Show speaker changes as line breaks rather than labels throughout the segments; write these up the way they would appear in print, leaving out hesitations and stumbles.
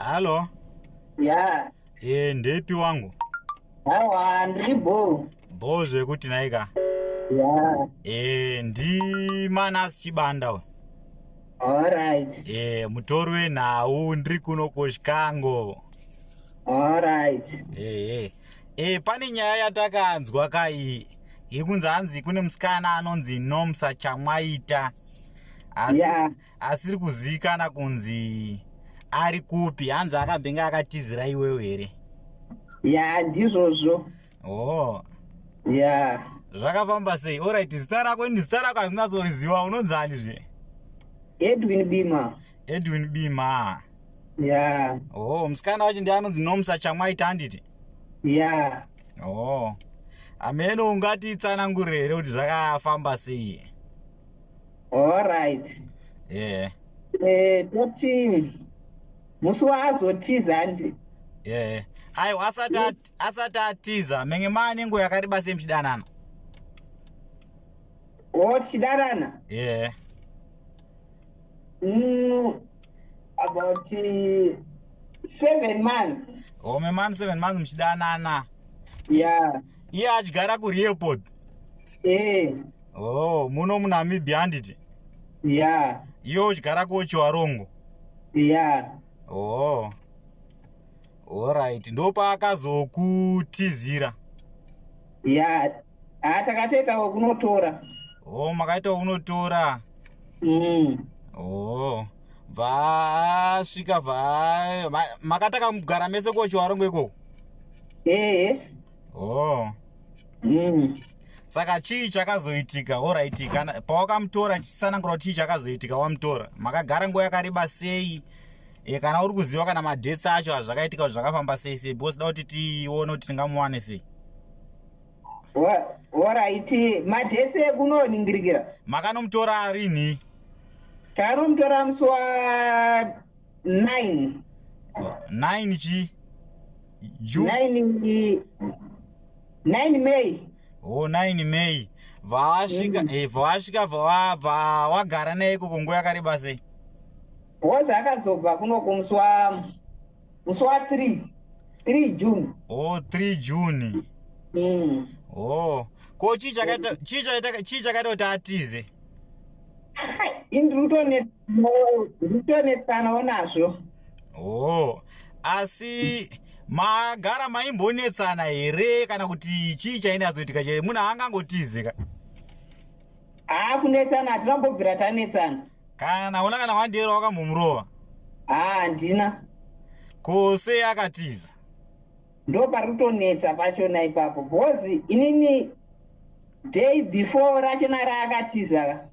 Hallo.
Ya.
E, ndepi wangu?
Hawa, ndiri bho.
Bho zvekuti naika.
Ya.
E, ndi Manasi Chibanda we.
Alright.
E, mutori wenhau ndiri kuno kuShikango.
Alright.
E, e, pane nyaya yatakanzwa kai yekunzi hanzi kune musikana anonzi Nomsa Chamwaita. Asi,
Yeah.
Asiri kuzivikana kunzi ari kupi, hanzi akambenge akatizira iwewe here?
Ya, ndizvozvo.
Oh.
Ya.
Zvakafamba sei? Alright, zita rako, ini zita rako hazvinatsoriziva, unonzani zve?
Edwin Bima.
Edwin Bima.
Ya.
Oh, musikana wacho ndiye anonzi Nomsa Chamwaita, handiti?
Ya.
Oh. Ameno ungatitsanangurire here kuti zvakafamba sei?
Alright.
Yeah.
Toti musi waazotiza, handi?
Yeah. Aiwa, asati atiza, menge maane nguva yakareba sei muchidanana?
O, tichidanana?
Yeah.
About 7 months.
Oh, memani 7 months muchidanana.
Ya.
Iye achigara kuRehoboth?
Eh.
Oh, muno muNamibia, handiti?
Ya.
Iye uchigara kuOtjiwarongo?
Ya.
Oh. Alright, ndopaakazokutizira.
Ya, ha, takatoitawo kunotora.
Oh, makaita kunotora. Oh. Bva bva makataka kugara mese kuOtjiwarongo ikoko?
Ehe.
Oh. Saka chii chakazoitika? Alright, kana pawakamutora, chisanangura kuti chii chakazoitika wamutora. Makagara nguva yakareba sei? E, kana uri kuziva kana madates acho azvakaitika kuti zvakafamba sei sei, because da kuti tione kuti tingamuwane sei.
Alright, madates ekunoningirikira?
Makanomutora rini?
Takanomutora musi wa 9.
9 chi?
9, 9 May.
O, 9 May. Vawasvika, vawasvika, vawagara naye ikoko nguva yakareba sei?
Wozi akazobva kunoko musi wa 3, 3 June.
O, 3 June. O, ko chii chakaita kuti atize?
Ini ndiri kutonetsanawo nazvo.
O, asi magara maimbonetsana here, kana kuti chii chainatsoitika chai munhu angangotize ka?
Haa, kunetsana hatinambobvira tanetsana.
Kana una kana wandiyero wakambomurova?
Haa, handina.
Ko, sei akatiza?
Ndo pari kutonetsa pachona ipapo, because inini day before rachona raakatiza ka,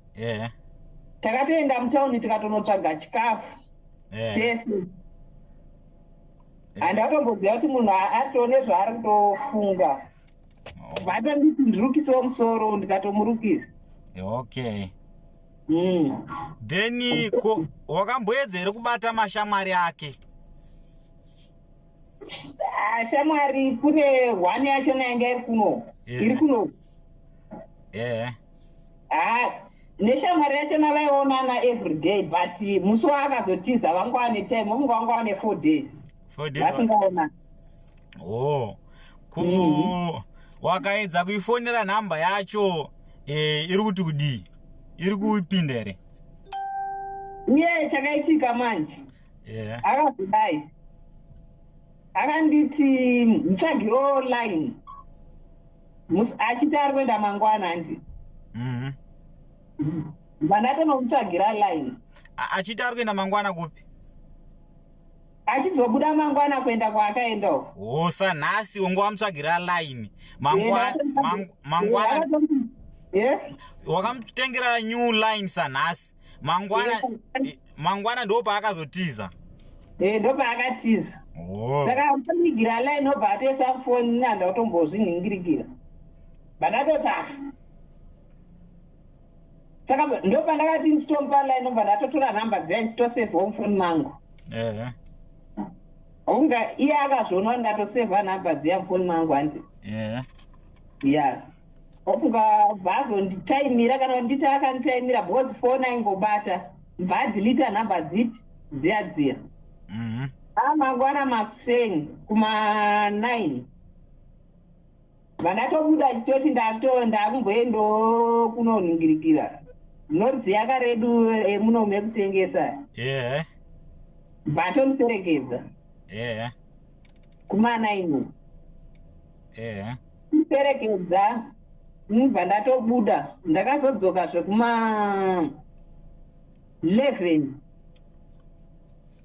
takatoenda mutauni tikatonotsvaga chikafu chese. Handatomboziva kuti munhu atone zvaari kutofunga. Vatonditi ndirukisewo musoro, ndikatomurukisa.
Then ko wakamboedza here kubata mashamwari ake?
Ah, shamwari kune one yachona yanga iri kuno. Iri kuno. Ah, neshamwari yachona vaionana every day, but musi waakazotiza vanga vane time, vanga vane 4 days
4 days
vasingaonani.
Oh, ko wakaedza kuifonera nhamba yacho, iri kuti kudii? Iri kupinda here?
Uye chakaitika manje, akazodai akanditi mutsvagiro line, achiti ari kuenda mangwana, handi? Vandatonomutsvagira line.
Achiti ari kuenda mangwana kupi?
Achizobuda mangwana kuenda kwaakaenda uko.
Hosa, nhasi unge wamutsvagira line, mangwana wakamutengera new line sanhasi, mangwana mangwana ndo paakazotiza.
Eh, ndo paakatiza.
Oh.
Saka amuigira line, obva atoisa mufoni, nanda kutombozvinhingirikira, bandatoti ah, saka ndo pandakati ndichitomupa line, obva ndatotora nhamba dziya ndichitosevhawo mufoni mangu. Unga iye akazviona kuti ndatosevha nhamba dziya mufoni mangu, handi? Ya, ofunga bva azonditaimira, kana kuti nditi akanditaimira, because foni aingobata, bva adhilita nhamba dzipi dziya dziya. Mangwana makuseni kuma 9 vandatobuda chitoti ndakumboendawo kunoningirikira noriziyaka redu emuno mekutengesa. Vatoniperekedza kuma 9. Perekedza, ndibva ndatobuda. Ndakazodzoka zvekuma 11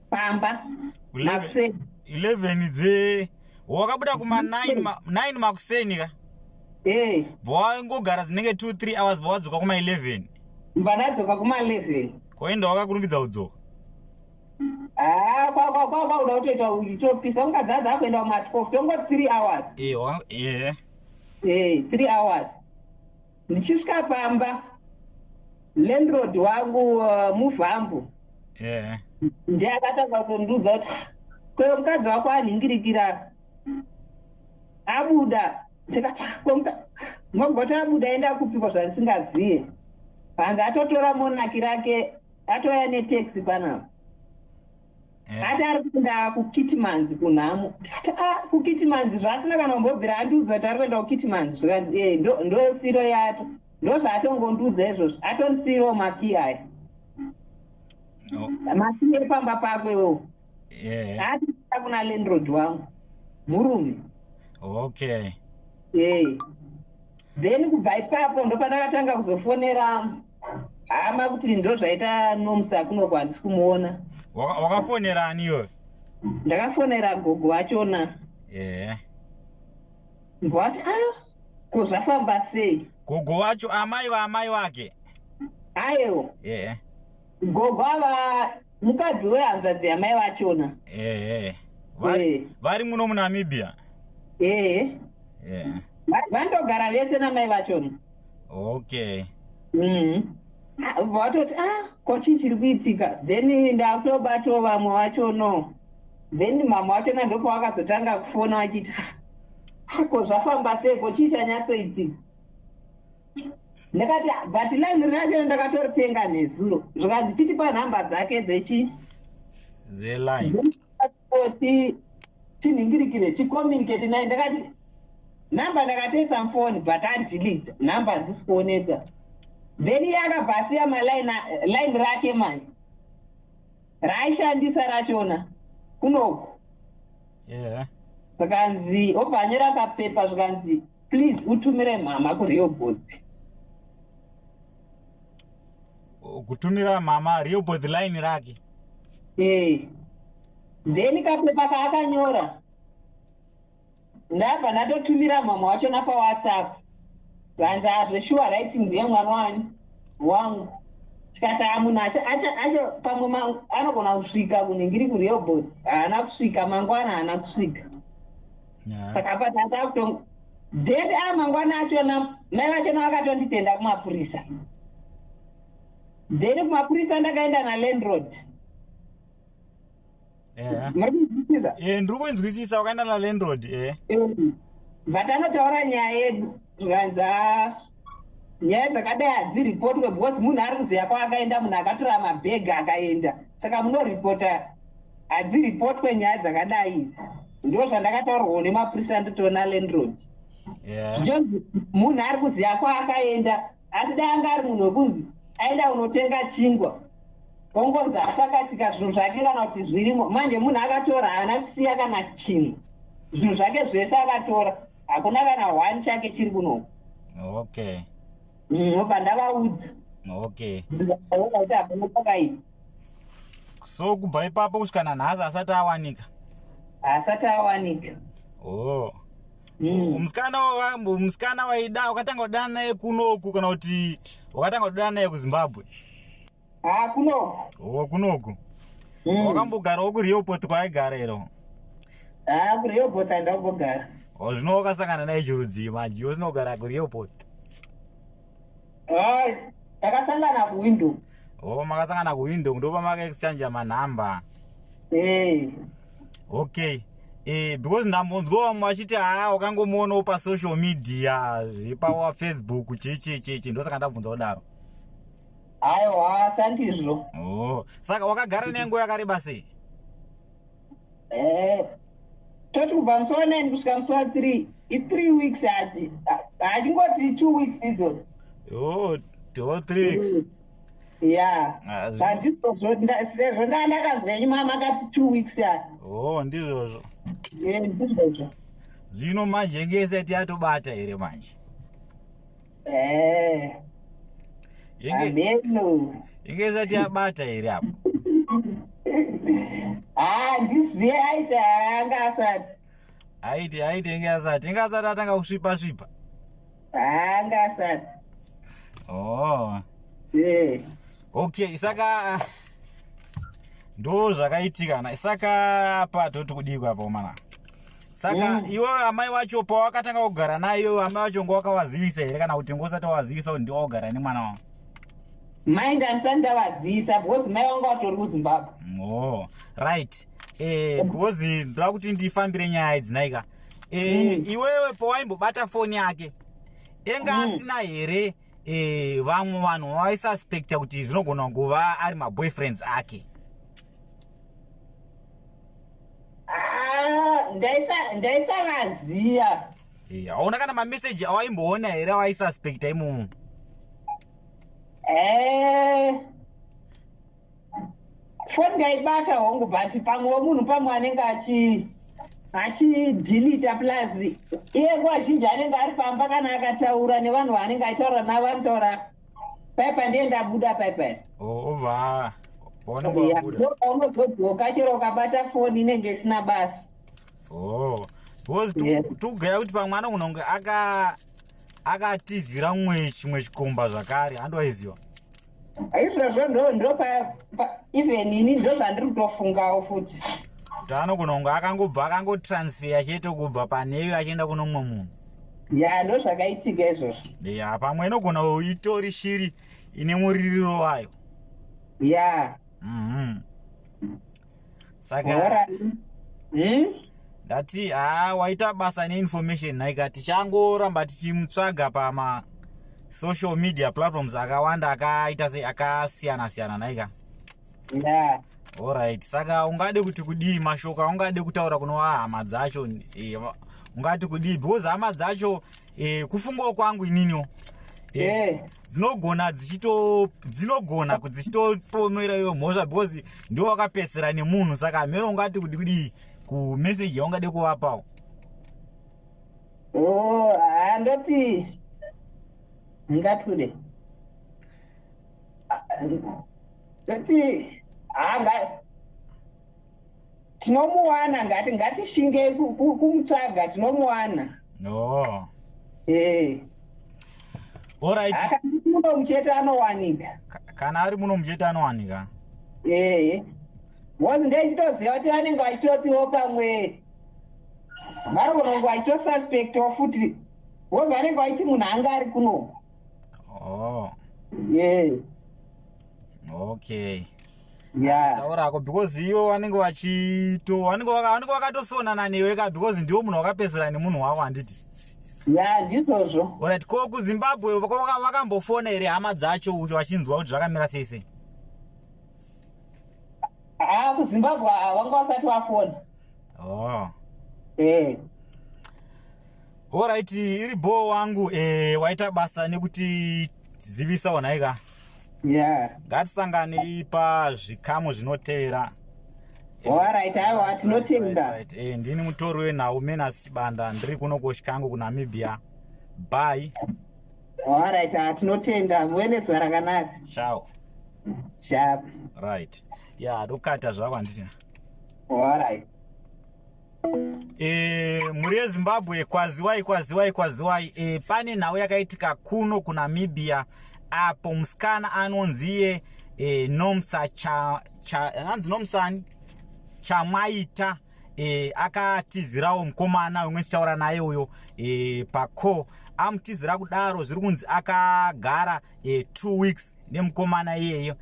pamba makuseni.
11 dze wakabuda kuma 9 9 makuseni ka?
Ee.
Bva wangogara dzinenge 2 3 hours, bva wadzoka kuma 11?
Mbva ndadzoka kuma 11.
Kwaenda wakakurumbidza kudzoka.
Haa, kwauda kutoita uchitopisa, ungadzadza kuenda kuma 12, tongoti 3 hours.
Ee.
3 hours. Ndichisvika pamba, landlord wangu, Muvhambu, ndiye akatanga kutondiudza kuti kweyo mukadzi wako anhingirikira abuda. Ndikati, "Ah, ko mogoti abuda enda kupiko zvandisingaziye?" Hanzi atotora monaki rake, atouya netaxi panapa. Ati ari kuenda kuKitmanzi kunhamo. Ndikati, "A, kuKitmanzi?" Zvaasina kana kumbobvira andiudza kuti ari kuenda kuKitmanzi. Zvikanzi, "E, ndo siro yato." Ndo zvaatongondiudza izvozvo, atondisiyirawo makii aya. Makii epamba pako iwowo. Ati kuna landlord wangu murume. Ee, then kubva ipapo ndopandakatanga kuzofonera hama kuti ndo zvaita Nomusa kunoku, handisi kumuona.
Wakafonera ani iyoyo?
Ndakafonera gogo vachona. Ndwati, "A, ko zvafamba sei?"
Gogo vacho amai vaamai vake?
Aiwa. Gogo ava mukadzi wehanzvadzi yamai vachona.
Ehe, vari, vari muno muNamibia?
Ee. Vandogara vese namai vachona. Ah, vatoti, "A, ko chii chiri kuitika?" Then ndakutobatawo vamwe vachono, then mama vachona ndopavakazotanga kufona vachiti, "Ah, ko zvafamba sei? Ko chii chanyatsoitika?" Ndakati, "Ah, but line racho ndakatoritenga nezuro." Zvikanzi, "Chitipa nhamba dzake dzechi
dzeline."
Ti tinhingirikire, ticommunicate naye. Ndakati nhamba ndakatoisa mufoni, but adelete nhamba, hadzisi kuoneka. Then iye akabva asiya maline line rake manje raaishandisa rachona kunoku. Zvikanzi obva anyora kapepa, zvikanzi, "Please utumire mhama kuRehoboth."
Kutumira mama Rehoboth line rake?
Ee, then kapepa kaakanyora ndabva ndatotumira mhama wachona paWhatsApp. Zvanzi, "Azveshuwa, writing ndiye mwana wani wangu." Tikati, "A, munhu acho pamwe anogona kusvika kunhingiri kuRehoboth." Haana kusvika mangwana, haana kusvika. Saka apa tatakuto then a mangwana achona mai vachona vakatonditenda kumapurisa. Then kumapurisa ndakaenda nalandlord. Muri kunzwisisa?
Ndiri kunzwisisa, wakaenda nalandlord.
But anotaura nyaya yedu, zvikanzi, "Ah, nyaya dzakadai hadziripotwe because munhu ari kuziva kwaakaenda, munhu akatora mabhegi akaenda, saka munoripota, hadziripotwe nyaya dzakadai idzi." Ndo zvandakataurwawo nemapurisa nditoona landlord. Zvichonzi munhu ari kuziva kwaakaenda, asi dai anga ari munhu wekunzi aenda kunotenga chingwa, ongonzi asakatika zvinhu zvake kana kuti zvirimo. Manje munhu akatora, haana kusiya kana chinhu, zvinhu zvake zvese akatora, hakuna kana one chake chiri kunoku. Obva ndavaudza. Ndikaona kuti hapana pakaipa.
So kubva ipapo kusvika nanhasi asati awanika?
Haasati awanika.
Oh. Musikana waida wakatanga kudana naye kunoku kana kuti wakatanga kudana naye kuZimbabwe?
Ha, kunoku.
O, kunoku. Wakambogarawo kuRehoboth kwaaigara iro?
Ha, kuRehoboth handambogara.
O, zvino wakasangana naye chirudzii manje iwe usina kugara kuRehoboth?
Takasangana kuWindhoek.
O, makasangana kuWindhoek, ndopamakaexchanja manhamba?
Eh.
Okay, because ndambonzwa vamwe vachiti haa, wakangomuonawo pasocial media, zvepawaFacebook, chichi chichi, ndosaka ndabvunza kudaro.
Aiwa, sandizvo.
Oh, saka wakagara naye nguva yakareba sei?
Toti kubva musi wa9 kusvika musi wa3, i3 weeks. Hachingoti 2 weeks idzodzo.
Oh, to 3 weeks.
Ya.
Ah,
But izvozvo sezvo ndaa ndakanzwa yenyu makati 2 weeks ya.
Oh, ndizvozvo.
Ndizvozvo.
Zvino manje inge isati yatobata here manje?
Hameno.
Inge isati yabata here apo?
Ha, ndiziye, aiti anga asati.
Aiti inge asati atanga kusvipa svipa.
Anga asati.
Oh. Okay, saka ndo zvakaitika na saka apa toti kudii apo mana? Saka iwewe amai wacho pawakatanga kugara naye, iwewe amai wacho ngowakawazivisa here, kana kuti ngosati wawazivisa kuti ndiwakugara nemwana wavo?
Mai ndandisati ndavazivisa because mai vanga vatori kuZimbabwe.
Oh, right. Because ndoda kuti ndifambire nyaya idzi naika. Iwewe pawaimbobata foni yake, enga asina here vamwe vanhu vaisuspecta kuti zvinogona kuva ari maboyfriends ake?
Ah, ndaisavaziya.
Hauna kana mameseji awaimboona here awaisuspecta imomo?
Foni ndaibata hongu, but pamwewo munhu pamwe anenge achidelete, plus iye nguva zhinji anenge ari pamba. Kana akataura nevanhu vaanenge achitaura navo, anotaura paipa, ndiye ndabuda paipai.
Oh, obva paunenge wabuda.
Ndopaunozodzoka, chero ukabata foni inenge isina basa.
Oh, because tikugaya kuti pamwe anogona kunge akatizira mumwe chimwe chikomba zvakare, handowaiziva.
Izvozvo ndo even ini ndo zvandiri kutofungawo futi.
Kuti anogona kunge akangobva akangotransfer chete kubva paneyo achienda kuno mumwe munhu.
Ya, ndo zvakaitika izvozvo.
Ya, pamwe inogona itori shiri ine muririro wayo. Saka
Alright.
Ndati ha, waita basa neinformation nhaika. Tichangoramba tichimutsvaga pama social media platforms akawanda, akaita sei, akasiyana siyana nhaika. Alright, saka ungade kuti kudii? Mashoko aungade kutaura kunova hama dzacho, ungati kudii? Because hama dzacho, kufungawo kwangu ininiwo, dzinogona dzichitopomera iwe mhosva because ndiwo wakapesera nemunhu. Saka mhero ungati kudi kudii kumeseji yaungade kuvapawo?
Oh, handoti ngatude, ndoti hanga tinomuwana, ngatishingei kumutsvaga, tinomuwana.
No. Alright.
Muno muchete anowanika.
Kana ari muno muchete anowanika.
Ee, because ndechitoziva kuti vanenge vachitotiwo pamwe varogona kunge vachitosuspectawo futi, because vanenge vachiti munhu anga ari kuno.
Oh.
Ee.
Okay.
Ya.
Taurako, because ivo vanenge vachito vanenge vakatosonana newe ka, because ndiwo munhu wakapesera nemunhu wako, handiti?
Ya, ndizvozvo.
Alright, ko kuZimbabwe vakambofona here hama dzacho ucho vachinzwa kuti zvakamira sei sei?
Ha, kuZimbabwe vanga vasati vafona.
Oh.
Ee.
Alright, iri bho wangu. Waita basa nekuti zivisawo nhaika. Ngatisanganei pazvikamu zvinotevera.
Alright, aiwa, tinotenda.
Right. Ndini mutori wenhau Menas Chibanda, ndiri kuno kuShikango kuNamibia. Bye.
Alright, ha, tinotenda, muve nezuva rakanaka.
Ciao.
Sharp.
Right, ya, ndokata zvako, handiti?
Alright.
Mhuri yeZimbabwe, kwaziwai, kwaziwai, kwaziwai. Pane nhau yakaitika kuno kuNamibia apo musikana anonziye Nomsa anzi Nomsani Chamwaita, akatizirawo mukomana umwe tichitaura naye uyo pako amutizira kudaro. Zviri kunzi akagara 2 weeks nemukomana iyeyo.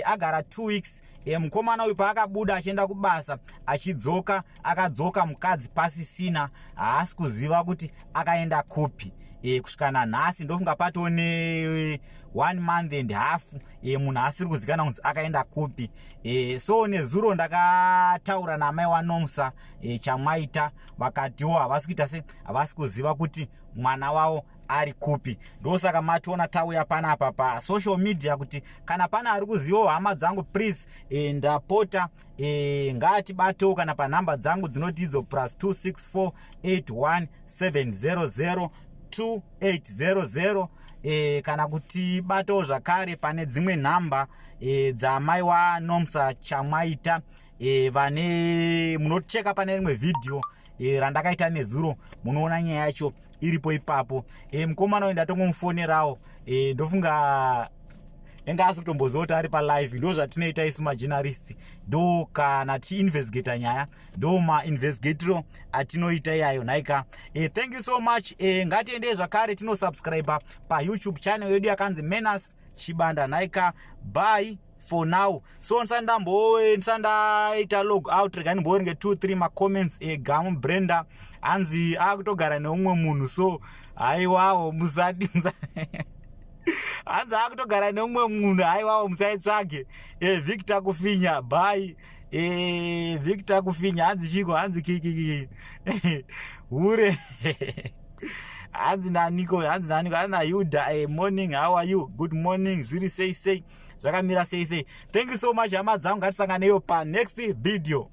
Agara 2 weeks, mukomana uyu paakabuda achienda kubasa, achidzoka, akadzoka mukadzi pasisina, haasi kuziva kuti akaenda kupi. Kusvika nanhasi ndofunga patone one month and half munhu asiri kuzikana kunzi akaenda kupi. So nezuro ndakataura namai waNomsa Chamwaita, vakatiwo havasi kuita se havasi kuziva kuti mwana wavo ari kupi. Ndosaka mationa tauya panapa pasocial media kuti kana pane ari kuzivawo, hama dzangu, please, ndapota, ngaatibatewo kana panhamba dzangu dzinoti idzo +264 81 700 2800, kana kuti batawo zvakare pane dzimwe nhamba dzamai waNomsa Chamwaita, vane munocheka pane rimwe vhidhiyo randakaita nezuro, munoona nyaya yacho iripo ipapo. Mukomana uyu ndatongomufonerawo, ndofunga enge asi kutomboziva kuti ari palive. Ndo zvatinoita isu majournalist, ndo kana tiinvestigata nyaya, ndo mainvestigatiro atinoita iyayo nhaika. Thank you so much. Ngatiendei zvakare tinosubscribe paYouTube channel yedu yakanzi Menas Chibanda nhaika. Bye for now. So ndisati ndaita log out, rega ndimboverenge 2 3 macomments. Egamu Brenda hanzi akutogara neumwe munhu, so haiwawo, musati, hanzi akutogara neumwe munhu, haiwawo, musaitsvage. Victor Kufinya, bye. Victor Kufinya hanzi chiko? Hanzi kikiki hure, hanzi naniko, hanzi naniko, hanzi naYuda. Morning, how are you? Good morning, zviri sei sei, zvakamira sei sei? Thank you so much, hama dzangu, ngatisanganeyo panext video.